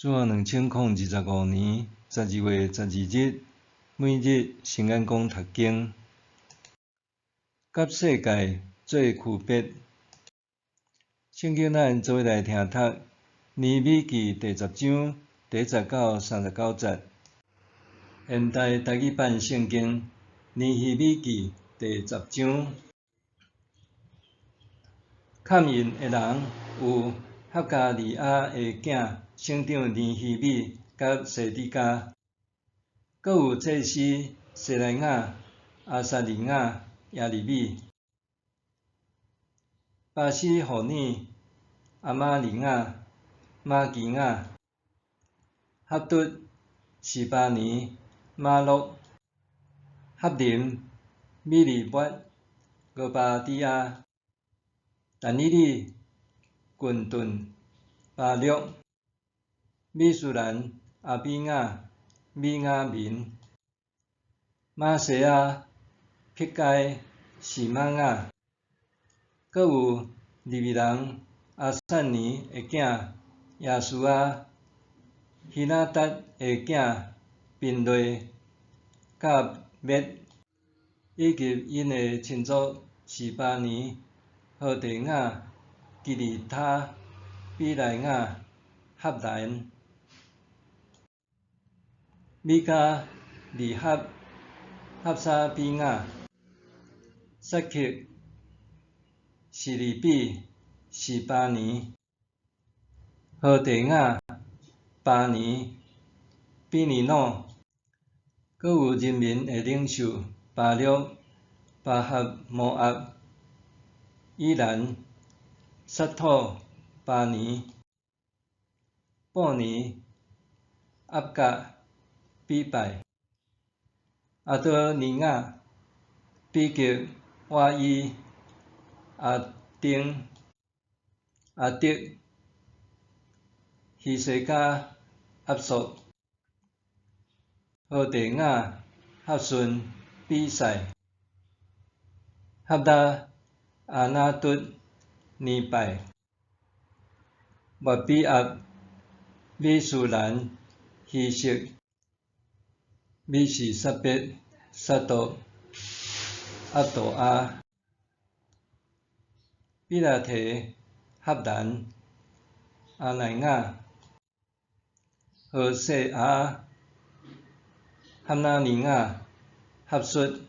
主後2025年12月12日，每日聖眼光讀經，佮世界做區別。聖經咱做伙來聽讀尼希米記第十章第一節到39節。現代台語版聖經尼希米記第十章，勘印的人有哈加利亞的囝省長尼希米佮西底家，閣有祭司西萊雅、亞撒利雅、耶利米、巴斯戶爾、亞瑪利雅、瑪基雅、哈卒、示巴尼、瑪錄、哈林、米利抹、俄巴底亞、但以理、浚頓、巴錄、米書蘭、亞比雅、米雅明、瑪西亞、毗該、示瑪雅，閣有利未人亞散尼的囝耶書亞、希拿達的囝賓內、甲滅，以及𪜶的親族示巴尼、何地雅、基利他、比萊雅、哈蘭、米迦、利合、哈沙比雅、撒克、示利比、示巴尼、何地雅、巴尼、比尼努，閣有人民的領袖巴錄、巴哈摩押、以蘭、撒土、巴尼、布尼、押甲、比拜、亞多尼雅、比吉瓦伊、亞丁、亞德、希西家、押朔、何地雅、哈順、比賽、哈拉、亞拿卒、尼拜、抹比押、米書蘭、希實、米示撒別、撒督、亞杜亞、比拉提、哈蘭、阿奈雅、何細亞、哈拿尼雅、哈術、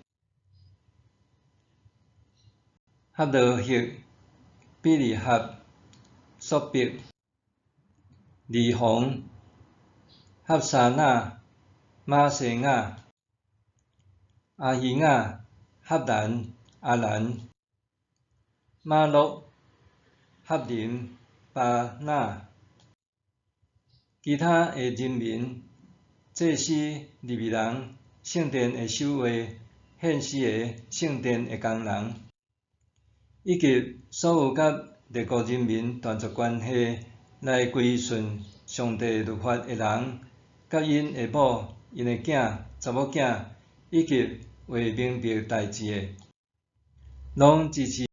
哈羅赫、比利合、朔伯、利宏、哈沙那、瑪西雅、亞希雅、哈蘭、亞蘭、瑪錄、哈林、巴那，其他的人民、祭司、利未人、聖殿的守衛、獻詩的、聖殿的工人，以及所有佮列國人民斷絕關係來歸順上帝律法的人，佮𪜶的某、𪜶的囝、查某囝，以及未明白代誌的，攏支持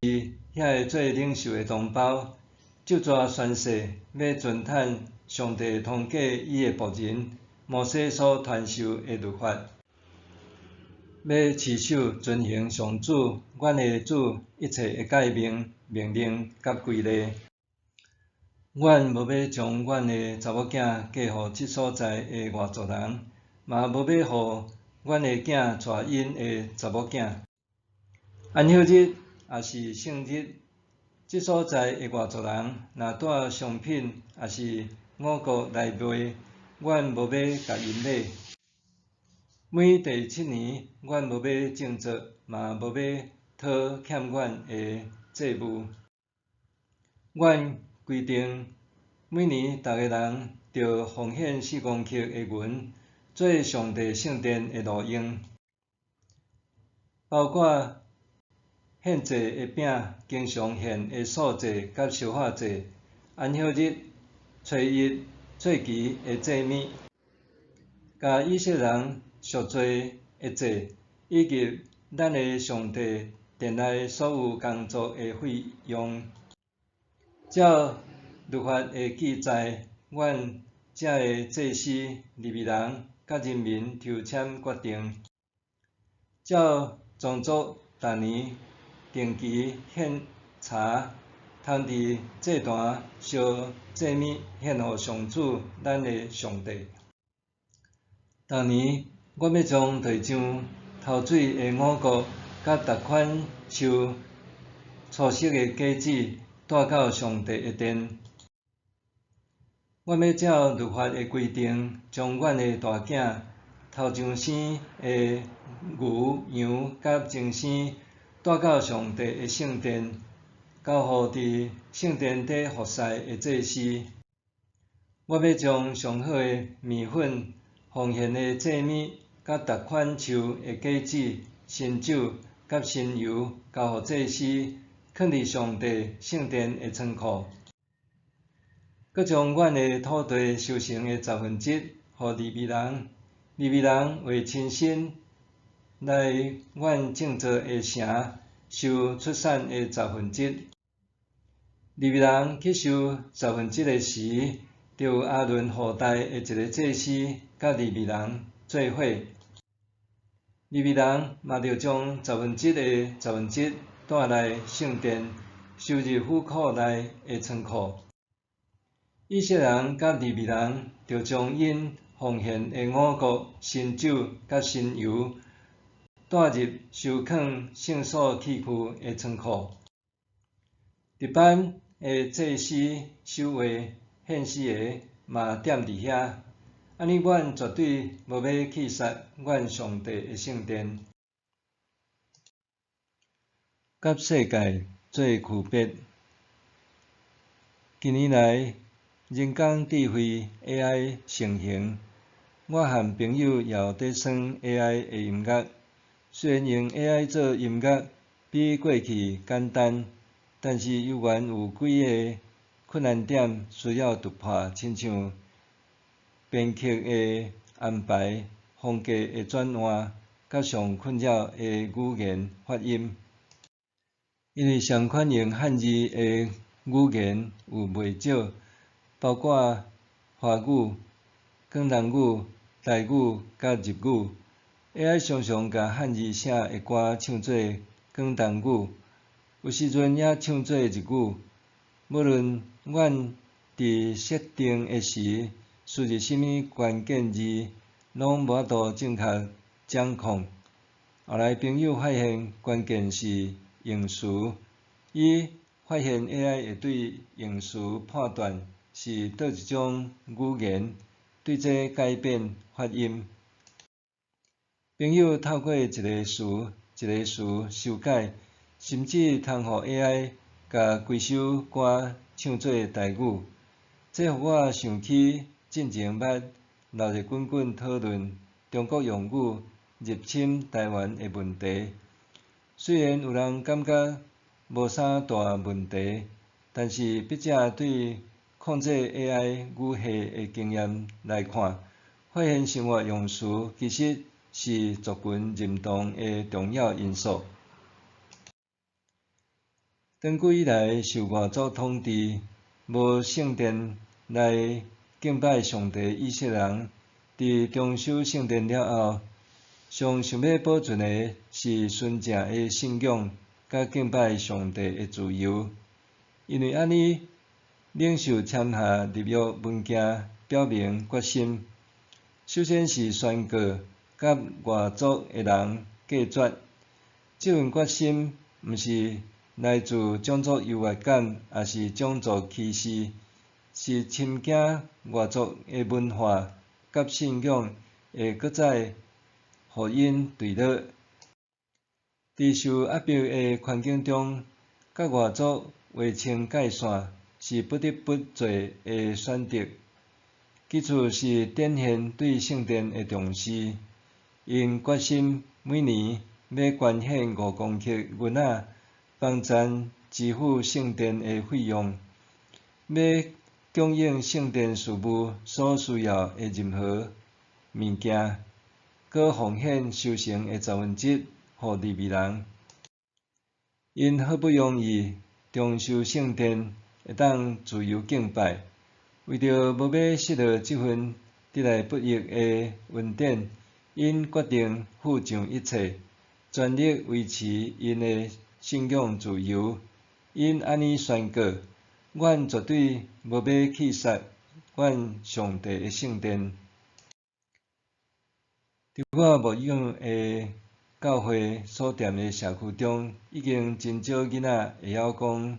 遐个做領袖的同胞，就跩宣誓，欲遵趁上帝通過伊的僕人摩西所傳授的律法，欲持守遵行上主阮的主一切的誡命、命令佮規例。阮無欲將阮的查某囝嫁予這所在的外族人，嘛無欲予阮的囝娶𪜶的查某囝。安息日抑是聖日，這所在的外族人若帶商品抑是五穀來賣，阮無欲共𪜶買。每第七年，阮無欲種植，嘛無欲討欠阮的債務。阮規定，每年逐个人著奉獻4公克的銀，做上帝聖殿的路用，包括獻祭的餅、經常獻的素祭佮燒化祭、安息日、初一、節期的祭物，共以色列人贖罪的祭，以及咱的上帝殿內所有工作的費用。照律法的記載，阮遮的祭司、利未人佮人民抽籤決定，照宗族逐年定期獻柴，通佇祭壇燒祭物獻予上主咱的上帝。逐年我欲將地上頭水的五穀佮逐款樹初熟的果子帶到上帝的殿。阮欲照律法的規定，將阮的大囝頭上生的牛羊佮精生帶到上帝的聖殿，交予佇聖殿底服侍的祭司。我欲將上好的麵粉、奉獻的祭物佮逐款樹的果子、新酒佮新油，交予祭司，囥佇上帝聖殿的倉庫。閣將阮的土地收成的十分之一，予利未人，利未人為親身來阮聖造的城收出產的十分之一。利未人去收十分之一的時，著有亞倫後代的一个祭司佮利未人做伙。利未人嘛著將十分之一的十分之一帶來聖殿，收入府庫內的倉庫。以色列人佮利未人著將𪜶奉獻的五穀、新酒佮新油帶入收囥聖所器具的倉庫。值班的祭司守衛獻死的嘛踮佇遐。按呢，阮絕對無欲棄殺阮上帝的聖殿。佮世界做區別。近年來，人工智慧 AI 盛行，我和朋友也有佇耍 AI 的音樂。雖然用 AI 做音樂比過去簡單，但是猶原有幾个困難點需要突破，親像編曲的安排、風格的轉換，佮上困擾的語言發音。因為上款用漢字的語言有袂少，包括華語、廣東語、台語佮日語。AI 常常共漢字寫的歌唱做廣東語，有時陣也唱做日語。無論阮佇設定的時輸入啥物關鍵字，攏無法度正確掌控。後來朋友發現關鍵是用詞，伊發現 AI 會對用詞判斷是佗一種語言，對這改變發音。朋友透過一个詞一个詞修改，甚至通予 AI 共規首歌唱做台語。這予我想起進前捌鬧熱滾滾討論中國用語入侵台灣的問題。雖然有人感覺無啥大問題，但是筆者對控制 AI 語系的經驗來看，發現生活用詞其實是族群認同的重要因素。長久以來受外族統治，無聖殿來敬拜上帝以色列人，佇重修聖殿了後，上想欲保存的是純正的信仰佮敬拜上帝的自由。因為按呢，領袖簽下立約文件，表明決心。首先是宣告佮外族的人隔絕。這份決心毋是來自種族優越感，抑是種族歧視，是深驚外族的文化佮信仰會閣再予𪜶墜落。佇受壓迫的環境中，佮外族劃清界線是不得不做的選擇。其次是展現對聖殿的重視，𪜶決心每年欲捐獻5公克銀仔，幫贊支付聖殿的費用，欲供應聖殿事務所需要的任何物件，閣奉獻收成的十分之一予利未人。𪜶好不容易重修聖殿，會當自由敬拜，為著無欲失落這份得來不易的恩典，𪜶決定付上一切，全力維持𪜶的信仰自由。𪜶按呢宣告：阮絕對無欲棄殺阮上帝的聖殿。佇我牧養的教會所踮的社區中，已經真少囡仔會曉講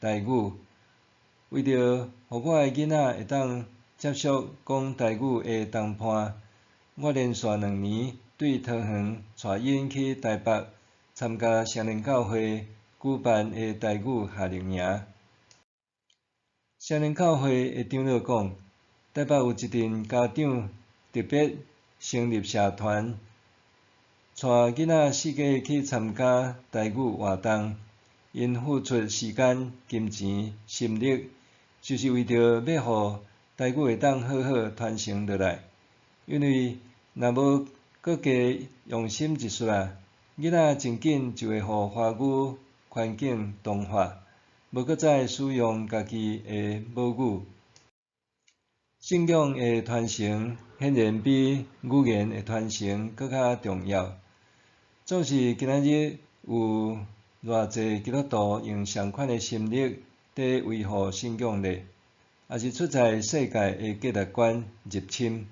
台語。為著予我的囡仔會當接觸講台語的同伴，我連續2年對桃園帶𪜶去台北參加雙連教會舉辦的台語夏令營。雙連教會的長老講，台北有一陣家長特別成立社團，帶囡仔四界去參加台語活動，𪜶付出時間、金錢、心力，就是為著欲予台語會當好好傳承落來。因為若無閣加用心一絲仔，囡仔真緊就會予華語環境同化，無閣再使用家己的母語。信仰的傳承顯然比語言的傳承閣較重要。總是今仔日有偌濟基督徒用相仝的心力佇維護信仰咧，抑是出在世界的價值觀入侵。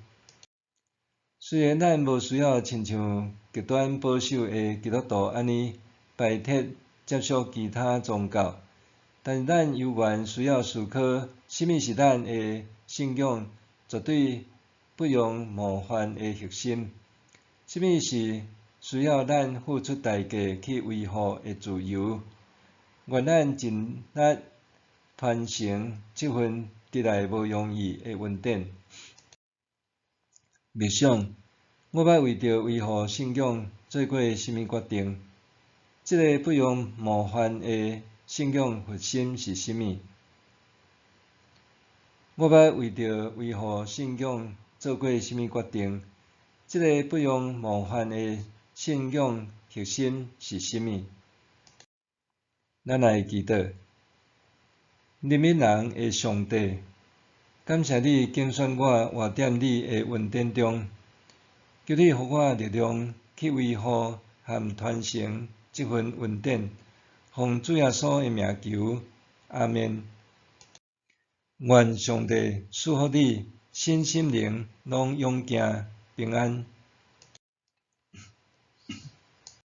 雖然咱無需要親像極端保守的基督徒按呢排斥接觸其他宗教，但是咱猶原需要思考，啥物是咱的信仰絕對不容冒犯的核心，啥物是需要咱付出代價去維護的自由。願咱盡力傳承這份得來無容易的恩典。默想，我捌為著維護信仰做過啥物決定？這个不容冒犯的信仰核心是啥物？我捌為著維護信仰做過啥物決定？這个不容冒犯的信仰核心是啥物？咱來祈禱，憐憫人的上帝，感謝你揀選我活佇你的恩典中，求你予我力量去維護和傳承這份恩典，奉主耶穌的名求，阿們。願上帝賜福你，身心靈攏勇健平安。